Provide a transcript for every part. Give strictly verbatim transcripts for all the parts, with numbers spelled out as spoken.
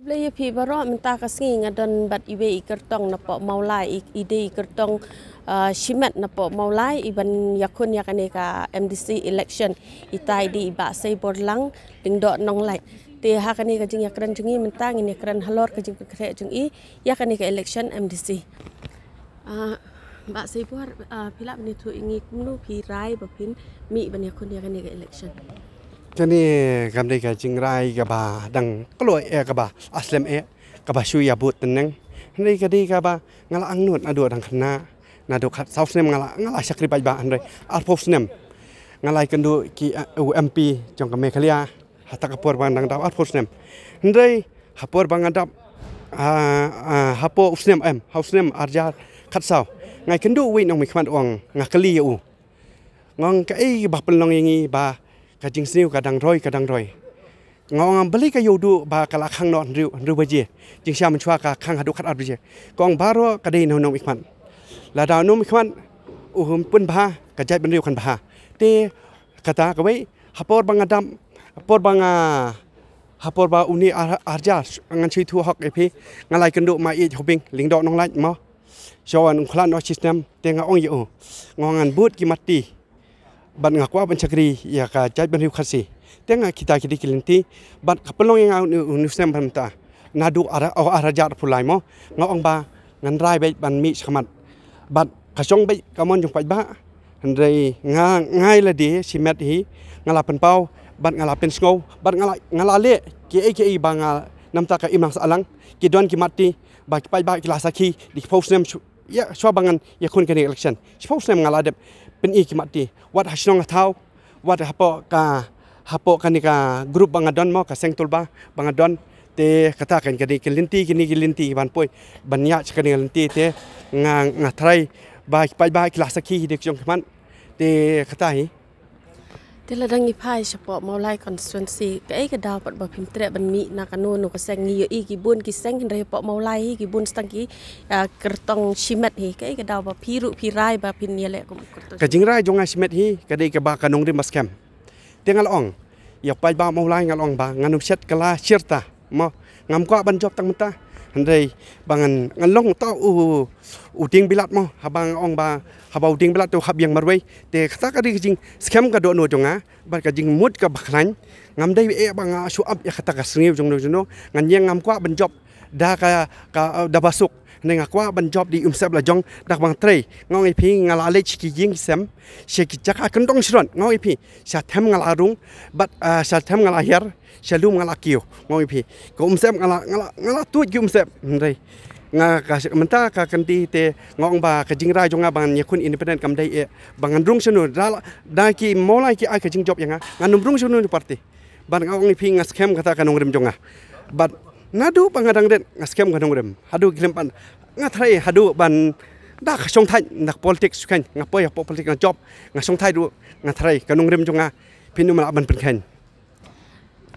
Khublei ïa phi baroh. Mynta ka sngi nga don bad iwei i kyrtong napoh Mawlai, i, i dei i kyrtong, ah, shimet napoh Mawlai, i ban ïakhun ïa kane ka M D C election. Ita i dei i Bah Seiborlang Lyngdoh Nonglait. Te ha kane ka jingïakren jong i mynta ngin ïakren halor ka jingpynkhreh jong i ïa kane ka election M D C. Ah, Bah Seibor, ah, phi lah ban ïathuh ïa ngi kumno phi rai ba phin mih ban ïakhun ïa kane ka election? Kane kam dei ka jingrai kaba dang kloi, eh, kaba slem, eh, kaba shu ïa bud tneng. Hynrei ka dei kaba nga la angnud naduh dang khynnah, naduh khatsaw snem nga la, nga la shakri paidbah, hynrei arphew snem nga la ïakynduh ki, eh, u M P jong ka Meghalaya. Hata ka por ba nga dang dap arphew snem. Hynrei ha por ba nga dap, ah, ah, hapoh u snem, em, ha u snem arhajar khatsaw, nga ïakynduh uwei u nongmihkhmat, ong, nga kylli ïa u, nga ong, kaei ba pynlong ïa ngi ba ka jingsniew ka dang roi, ka dang roi? Nga ong, balei ka ïoh duh ba ka la khang noh hynriew, hynriew baje, jingshisha mynshuwa ka khang haduh khatar baje. Ka ong, baroh ka dei na u nongmihkhmat. Lada u nongmihkhmat u pynbha, ka jaitbynriew kan bha. Te kata kawei, ha por ba nga dap, ha por ba nga, ha por ba une ar, arhajar, ngan shu ïathuh hok ïa phi, nga la ïakynduh ma ïeit Hoping Lyngdoh Nonglait mo. Shuwa ban khlad noh shi snem, te nga ong ïa u, nga ong ngan bud ki mat ti bad nga kwah ban shakri ïa ka jaitbynriew Khasi. Te nga, kita ki dei ki lynti bad ka pynlong ïa nga une, une u snem ba mynta, naduh ar, oh, arhajar arphew lai mo, nga ong ba ngan rai beit ban mih shakhmat. Bad ka shong beit ka mon jong paidbah. Hynrei nga, nga ïa lade shimet hi nga la pynpaw bad nga la pynsngew bad nga la, nga la leh kiei kiei ba nga, namar ka imlang sahlang ki don ki mat ti ba ki paidbah ki la sakhi da ki phew snem shu, ïa, shuwa ba ngan ïakhun kane election. Shiphew snem nga la dep pyni ki mat ti, wat ha shnong ha thaw, wat hapoh ka, hapoh kane ka group ba nga don mo, ka seng tulba ba nga don. Te kata kan, kane ka lynti, kine ki lynti ban poi ban ïaid sha kane ka lynti, te nga, nga tharai ba ki paidbah ki la sakhi hi da ki jong ki mat. Te kata hi. Te lada ngi phai shapoh Mawlai constituency, kaei ka daw pat ba phim treh ban mih na kano kano ka seng? Ngi ïohi ki bun ki seng, hynrei hapoh Mawlai hi ki bun tang ki, ah, kyrtong shimet hi. Kaei ka daw ba phi ruh phi rai ba phin ïaleh kum u kyrtong? Ka jingrai jong nga shimet hi ka dei kaba ka nongrim ba skhem. Te nga la ong ïa u paidbah Mawlai, nga la ong ba ngan ym shet kylla shirta mo, ngam kwah ban jop tang mynta. Hynrei ba ngan, ngan long uta u, u dieng bilat mo, haba nga ong ba, haba u dieng bilat te u hap ïeng marwei. Te kata ka dei ka jingskhem ka dohnud jong nga bad ka jingmut kaba khlaiñ. Ngam dei eh ba nga shu ap ïa kata ka sniew jongno jongno. Ngan ïeng, ngam kwah ban jop da ka, ka, da ba suk. Hynrei nga kwah ban jop da i umsyep la jong, da kaba nga trei. Nga ong ïa phi, nga la leit sha ki ïing ki sem, sha ki jaka kyndong shrot, nga ong ïa phi, sha them nga la rung bad, ah, sha them nga la hiar, sha lum nga la kiew. Nga ong ïa phi, ka umsyep nga la, nga la, nga la tuid ki umsyep. Hynrei nga, ka, mynta ka kynti te nga ong ba ka jingrai jong nga ba ngan ïakhun independent kam dei eh ba ngan rung shano, da la, da ki Mawlai ki ai ka jingjop ïa nga, ngan ym rung shano na party. Bad nga ong ïa phi, nga skhem kata ka nongrim jong nga. Bad naduh ba nga dang rit nga skhem ka nongrim. Haduh khlem pat, nga tharai haduh ban, da ka shongthait na ka politics shuh keiñ, nga poi hapoh politics, nga jop, nga shongthait ruh, nga tharai ka nongrim jong nga phin ym lah ban pynkheiñ.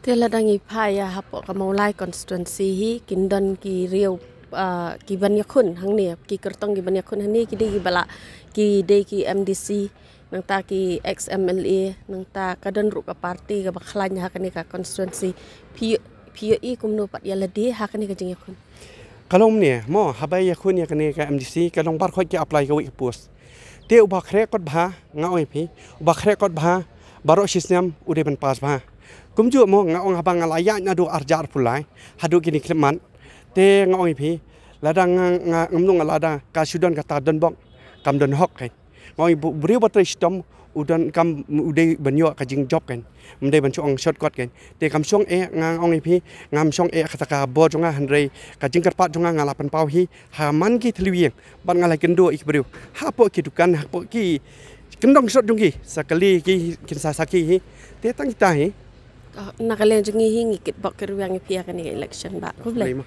Te lada ngi phai ïa hapoh ka Mawlai constituency hi, kin don ki riew, ah, ki ban ïakhun hangne, ki kyrtong ki ban ïakhun hangne ki dei kiba la, ki dei ki M D C, nangta ki ex M L A, nangta ka don ruh ka party kaba khlaiñ ha kane ka constituency. Phi, phi ïohi kumno pat ïa lade ha kane ka jingïakhun? Ka long kumne mo, haba ïakhun ïa kane ka M D C ka long baroh ki apply kawei ka post. Te uba khreh kot bha, nga ong ïa phi, uba khreh kot bha baroh shi snem u dei ban pass bha. Kumjuh mo, nga ong haba nga la ïaid naduh arhajar arphew lai haduh kine ki khyllipmat. Te nga ong ïa phi, lada nga, nga, ngam nang, lada ka shu don kata donbok, kam don hok keiñ. Nga ong ïa u briew ba trei shitom u donkam, u dei ban ïoh ka jingjop keiñ, ym dei ban shu ong shortcut keiñ. Te kam shong eh, nga ong ïa phi, ngam shong eh kata ka bor jong nga, hynrei ka jingkyrpad jong nga nga la pynpaw hi ha man ki thliew ïing bad nga la kynduh ïa ki briew hapoh ki dukan, hapoh ki kyndong shrot jong ki, sa kylli ki, kin sa sakhi hi. Te tang kita hi. Oh, na ka liang jong ngi hi ngi kitbok kitrwiang ïa phi ha kane ka election, Bah. Khublei. Khublei mo.